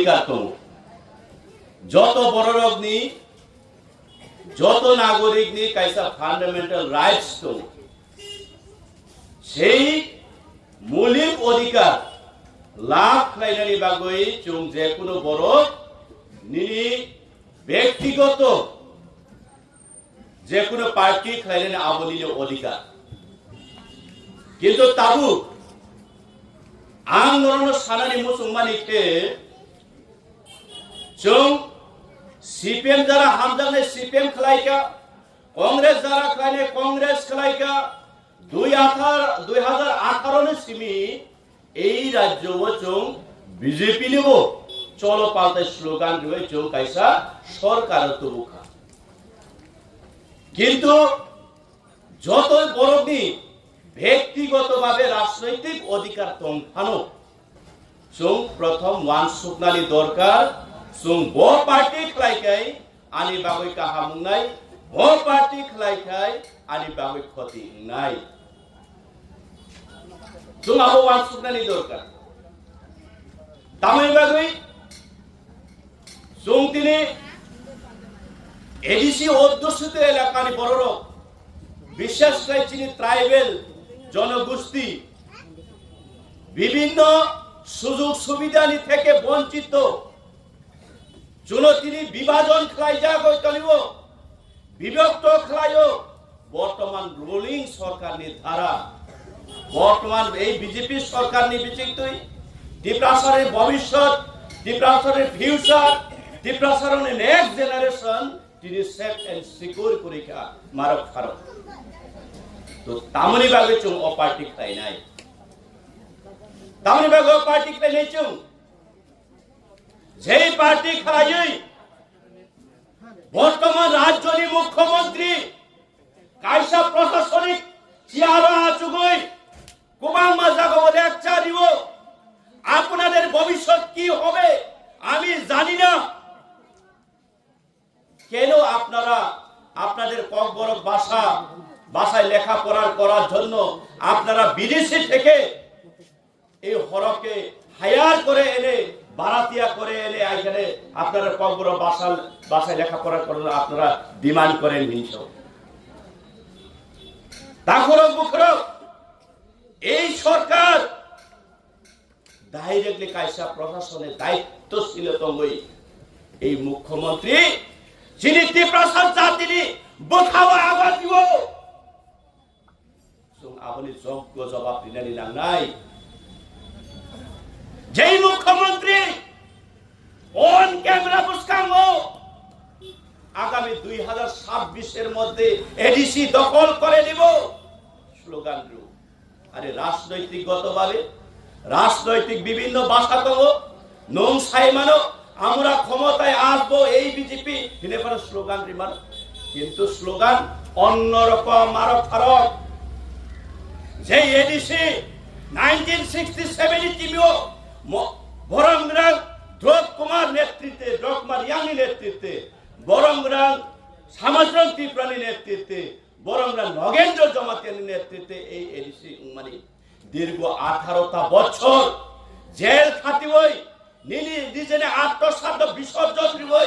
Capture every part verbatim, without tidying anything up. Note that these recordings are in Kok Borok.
অধিকার tongo। Joto bororokni, joto nagorikni kaisa fundamental rights tongo। Sei mulik odhikar lab khlainani bagwi chwng jekunu borok nini bektigoto jekunu party khlainani abo nini odhikar. Kintu tabuk ang norokno sanani muchungmani khe, chwng C P M jara hamjaknai C P M khlaikha, Congress jara khlainai Congress khlaikha, dui hajar, dui hajar atharo ni simi ei rajyo o chwng B J P ni bo cholo paltai slogan rwui chwng kaisa sorkar o tubukha. Kintu joto borokni bektigoto bhabe rajnoitik odhikar tong phano, chwng prothom uansuknani dorkar, chwng bo party khlai khai ani bagwi kaham wngnai, bo party khlai khai ani bagwi khoti wngnai. Chwng abo uansuknani dorkar. Tamoni bagwi chwng tini A D C odhusito elakani bororok, bishesh khlai chini tribal jonogosti, bibhinno sujog subidhani theke bonchito, chwngno tini bibhajon khlaijak oi tongo, bibhakto khlaio, bortoman ruling sorkarni dhara, bortoman ei B J P sorkarni bichingtwi Tiprasani bhobishyot, Tiprasani future, Tiprasani next generation tini safe and secure kwrwi kha marok pharok. To tamoni bagwi chwng o party khlainai. Tamoni bagwi o party khlainai chwng. Jei party khlaiwi bortoman rajyoni mukhyamantri kaisa prashasonik chair-o achugwi kwbangma jagao lecture rio, "আপনাদের ভবিষ্যৎ কি হবে আমি জানি না।" কেন আপনারা আপনাদের ককবরক ভাষা, ভাষায় লেখাপড়া করার জন্য আপনারা বিদেশি থেকে এই হরকে হায়ার করে এনে, ভাড়াটিয়া করে এনে এখানে আপনারা ককবরক ভাষা, ভাষায় লেখাপড়া করার আপনারা ডিমান্ড করেন হিংস। তাখরক বুখরক এই সরকার directly kaisa prashasonik daitto sile tongwi ei mukhyamantri chini Tiprasa jatini bwkhao abadio. Chwng aboni jogyo jobab rinani nangnai. Jei mukhyamantri on camera bwskango agami dui hajar sabbish er moddhe A D C dokhol kore nibo slogan rw. Are rajnoitik goto bhabe, rajnoitik bibhinno bhasha tongo, nwng sai mano, "আমরা ক্ষমতায় আসবো, এই B J P" hine phano slogan ri mano. Kintu slogan onno rokom, aro pharok. Je A D C nineteen sixty seven ni timio mo-, Borom Grang Drop Kumar netritwe, Drop Kumar Yang ni netritwe, Borom Grang Samajrang Tripura ni netritwe, Borom Grang Nogendra Jamatia ni netritwe ei A D C wngmani dirgo atharo ta bochor jel khatiwi nini nijeni atmosarno bisorjon riwi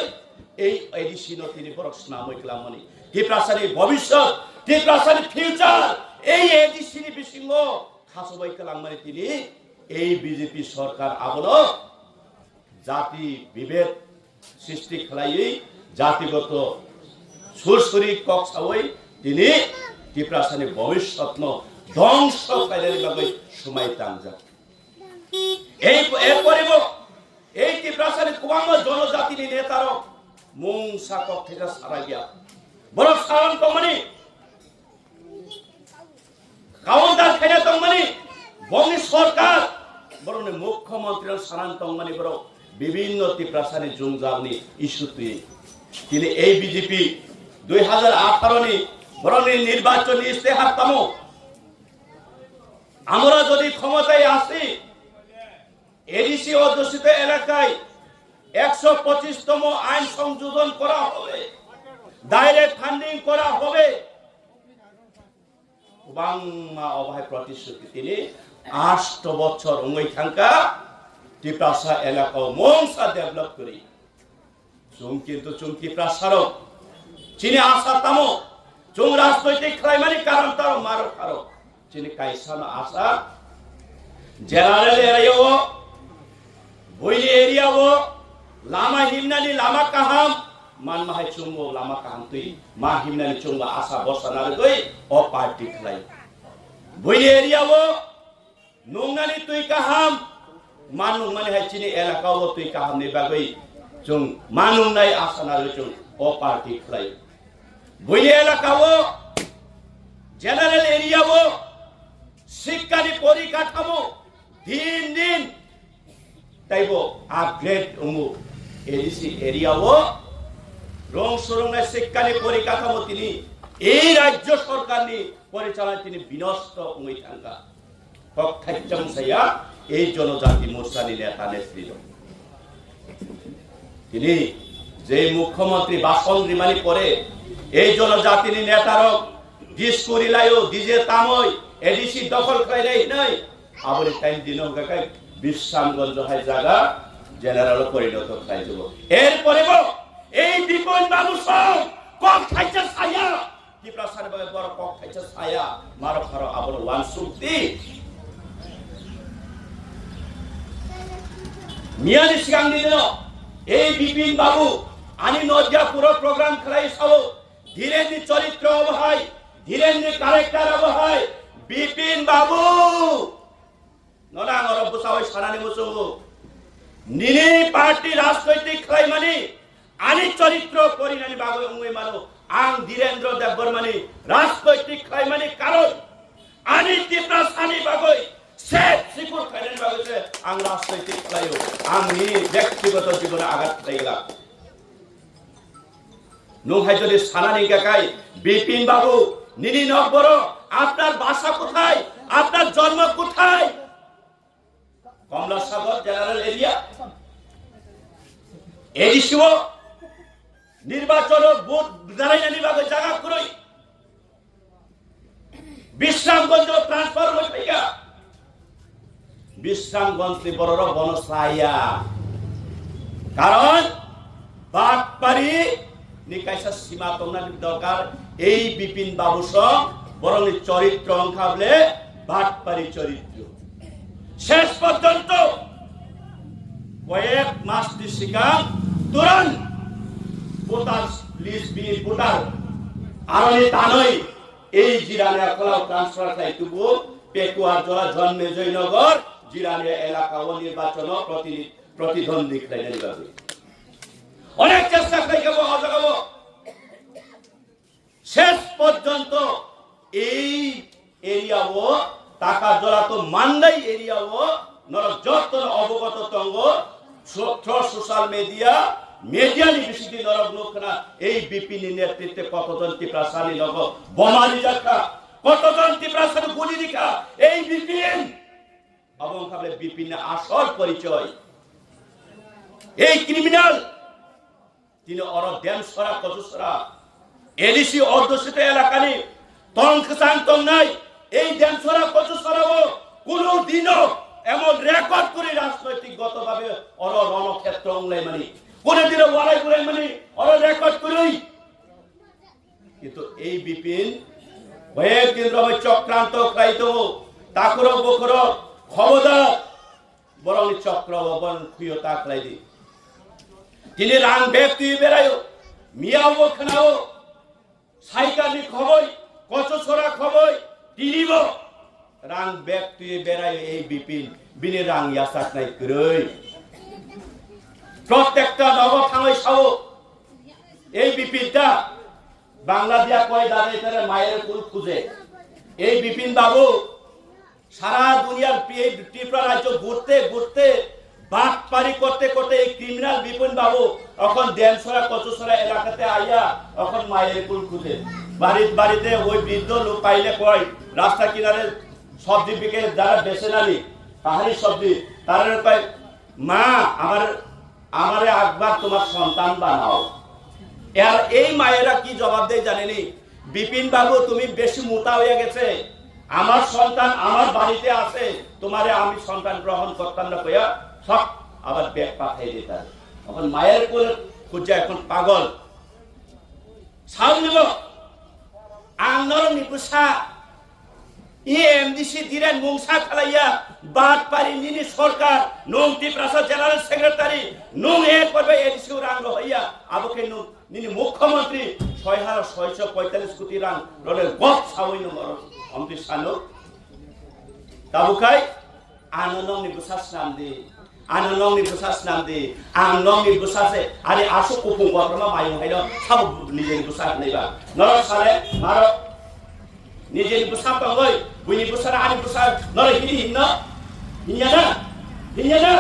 ei A D C no tini borok snamwi kwlangmani. Tiprasani bhobishyot, Tiprasani future ei A D C ni bisingo khasobai kwlangmani tini ei B J P sorkar abono jati bibed srishti khlaiwi jatigoto sursuri kok sawi tini Tiprasani bhobishyotno dhongso khlainani bagwi swmai tangjak. Ei, erporibo ei Tiprasani kwbangma jonojatini netarok mungsa kok theka sarai ya. Borok salam tongmani Counter khaina tongmani, bongni sorkar, borokni mukhyamantri rok sanani tongmani borok bibhinno Tiprasani jungjalni issue twi. Tini ei B J P dui hajar atharo ni borokni nirbachon ni istehar tamo. আমরা যদি ক্ষমতায় আসি, এডিসি অধ্যুষিত এলাকায় একশো পঁচিশ তম আইন সংযোজন করা হবে, ডাইরেক্ট ফান্ডিং করা হবে। Kwbangma obo hai protisruti tini asto bochor wngwi thangkha. Tiprasa elaka o mungsa develop kwrwi. Chwng kintu chwng Tiprasa rok chini asa tamo, chwng rajnoitik khlaimani karon tamo marok harok. Chini kaisa no asa general area o, buini area o lama himnani lama kaham manma hai chwngbo lama kaham twi ma himnani chwngbo asa bosa narwgwi o party khlai. Buini area o nungnani twi kaham ma nungmani hai chini elaka o twi kaham ni bagwi chwng ma nungnai asa narwgwi chwng o party khlai. Buini elaka o general area o sikkani porikathamo din din taibo upgrade wngo. A D C area o rong sorongnai sikkani porikathamo tini ei rajyo sorkarni porichalana tini binosto wngwi thangkha. Kok thaijang saya ei jonojati morchani neta netri rok. Tini je mukhyamantri bason rimani pore ei jonojatini netarok disco rilaio, D J tamoi, A D C dokhol khlainai hinoi aboni time dino hwnkha khe Bisramganj hai jaga general o porinoto khlaijago. Er pore bo ei Bipin Babu song kok thaijang saya. Tiprasani bagwi borok kok thaisa saya, marok pharo abono uansuk di. Miyani sigang ni dino, ei Bipin Babu, ani Nodiapuro program khlai sao, Dhirenni choritro obo hai, Dhirenni character obo hai, Bipin Babu. Nono ang oro bwchaui sanani muchungo. Nini party rajnoitik khlaimani, ani choritro porinani bagwi wngwi mano. Ang Dhirendra Debbarmani rajnoitik khlaimani karon ani Tiprasani bagwi safe secure khlainani bagwi se ang rajnoitik khlaio. Ang nini byaktigoto jibono agat khlai glak. Nwng hai jodi sanani hwnkha khai, Bipin Babu, nini nok boro, apnar basa kothai, apnar jonmo kothai? Komla Sagar General Area, A D C o nirbachon o vote darainani bagwi jaga kwrwi. Bisramganj o transfer wngwi phaikha. Bisramganj ni bororok bono chaya. Karon batpari ni kaisa sima tongna dorkar. Ei Bipin Babu song borokni choritro wngkha bole batpari choritro. Ses porjonto koyek mas ni sikang turan voter list bini voter aroni tanoi ei Jirania khwlao transfer khlai tubu Pekuarjora Jonmejoi Nagar Jirania elaka o nirbachon o protini-, protidwondwi khlainani bagwi. Onek chesta khlai khe bo o jaga o. Ses porjonto ei area o, Takarjala to Mandai area o, norok joto no obogoto tongo, so-, through social media, media ni bisingtwi norok nukkha, ei Bipin ni netritwe kotojon Tiprasa ni nogo boma rijakha, kotojon Tiprasa no guli rikha, ei Bipin. Abo wngkha bole Bipin ni asol porichoi. Ei criminal. Tini oro Demsora, Kochusora, A D C adhusito elakani tong kwchang tongnai ei Demsora, Kochusora o kunu dino emon record kwrwi rajnoitik goto babe oro rono khetro wnglaimani, kunu dino walai bulaimani oro record kwrwi. Kintu ei Bipin koyek din romwi chokranto khlai tongo, takhurok bukhurok khobodar. Borokni chokro o borokni khuyo ta khlai di. Tini rang bag twi berayo, miya o khwnao, cycle ni khoboi, kocho sora khoboi, tini bo rang bag twi berayo ei Bipin, bini rang yachaknai kwrwi. Protekta nogo thangwi sao, ei Bipin ta Bangladesh koi dare tare mayer kul khuje. Ei Bipin Babu, সারা দুনিয়ার পি-, এই ত্রিপুরা রাজ্য ঘুরতে ঘুরতে বাটপারি করতে করতে এই ক্রিমিনাল বিপিন বাবু এখন দেমসরা কচুসরা এলাকাতে আইয়া এখন মায়ের কুল খুঁজে। বাড়ির বাড়িতে ওই বৃদ্ধ লোক পাইলে কয়, রাস্তা কিনারে সবজি বিকে যারা বেচে নানি, পাহাড়ি সবজি, তারা কয়, "মা, আমার, আমারে একবার তোমার সন্তান বানাও।" আর এই মায়েরা কি জবাব দেয় জানেনি? "বিপিন বাবু, তুমি বেশি মোটা হয়ে গেছে, আমার সন্তান আমার বাড়িতে আছে, তোমারে আমি সন্তান গ্রহণ করতাম না কইয়া Thok, abar bag pathai de ta. Okhon mayar kul kujja, okhon pagol. Sauni bo, ang norokni bwsa, E M D C Dhiren mungsa khalaiya, bat pari nini sorkar, nung Tiprasa General Secretary, nung ek porbe A D C rang rohaiya, abo khe nung nini mukhyamantri soi haro soiso poitalis koti rang role gop sawi nung oro omtwi sano. Tabukhai, ano nongni bwsa snamdi. Ano nongni bwsa snamdi, ang nongni bwsa se, ari aswk kuphung kotorma mayung haino sabo nijeni bwsa hinwi ba. Norok sale, norok nijeni bwsa tongoi, buini bwsa na ani bwsa, norok hini hinno? Hinya na? Hinya na?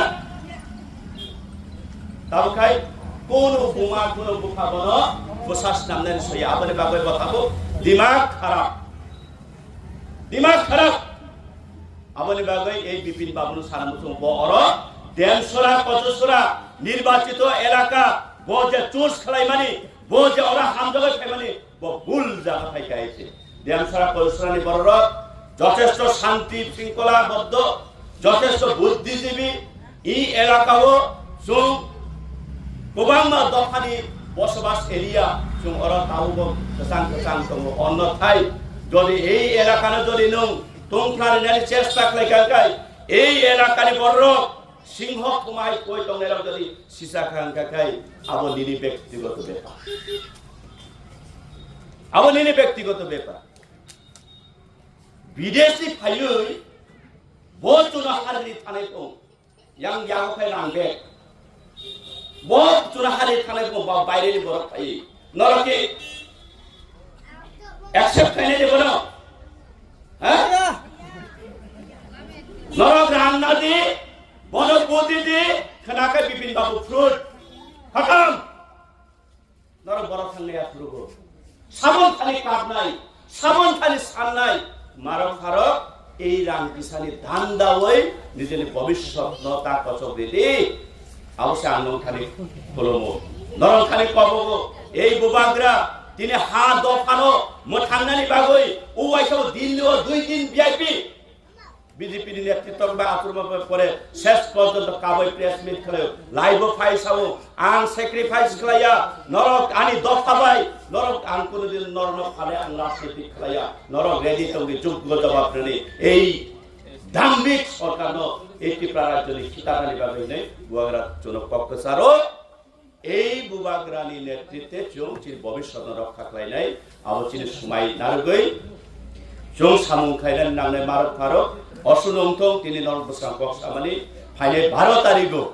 Tabo khai, kono buma, kono bupha bono bwsa snamnani soya, aboni bagwi bo tabo dimag kharap. Dimag kharap. Aboni bagwi ei Bipin Babu no sana muchung bo oro Demsora, Kojosora nirbachito elaka bo je choose khlaimani, bo je oro hamjagwi phaimani, bo bul jaga phai kha se. Demsora, Kojosora ni bororok jothesto shanti shringkhola boddo, jothesto buddhijibi, E elakao chwng kwbangma dophani bosobas area, chwng oro tabukbo kwchang kwchang tongo. Onnothai jodi ei elakano jodi nwng tongphla rinani chesta khlai kha khe, ei elakani bororok singho thumai koi tongnairok jodi sisa kha wngkha khe, abo nini bektigoto bepar. Abo nini bektigoto bepar. Bidesi phaiwi bo chwngno harwi thanai tong. Yang yago khai rang bag. Bo chuna hari thanai bo ba baire ni borok phai. Norok ki accept khainai de bono? Ha? Norok rang na di, bono budi di, khana khe Bipin Babu fruit. Khatam. Norok borok thangnai aphurugo. Sabon thani kapnai, sabon thani sannai, marok pharok ei rang kisani dandaoi nijeni bobiswt no ta kochok ridi. Abo se ang nong thani khulumo. Norok thani kobogo, ei bubagra, tini ha dophano mwthangnani bagwi, uaisa o din o dui din V I P. B J P ni netritwk bai achurma bai pore ses porjonto kaboi press meet khlaio, live o phai sao, ang sacrifice khlaiya, norok ani dopha bai, norok ang kono din norokno phale ang rajniti khlaiya, norok ready tongdi joggo jawab rwni ei dambik sorkarno ei Tripura rajyoni khitarnani bagwi hinwi bubagra chwngno kok kwcharo. Ei bubagrani netritwe chwng chini bobiswtno rokha khlainai, abo chini swmai narwgwi chwng samung khlainani nangnai marok pharok. Osuno wngthong tini norok bwskang kok samani phainai baro tarigo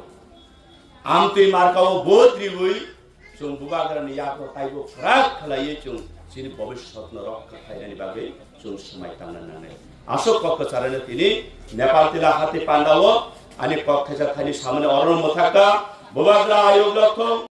amtwi markao vote riwi chwng bubagrani yakro taibo kwrak khlaiwi chwng chini bobiswtno rokha khlainani bagwi chwng swmai tangna nangnai. Aswk kok kwcharano tini Nepal tila hati pandao ani kok khaisa thaini samani orono mwthakka bubagra ayuk lokthong.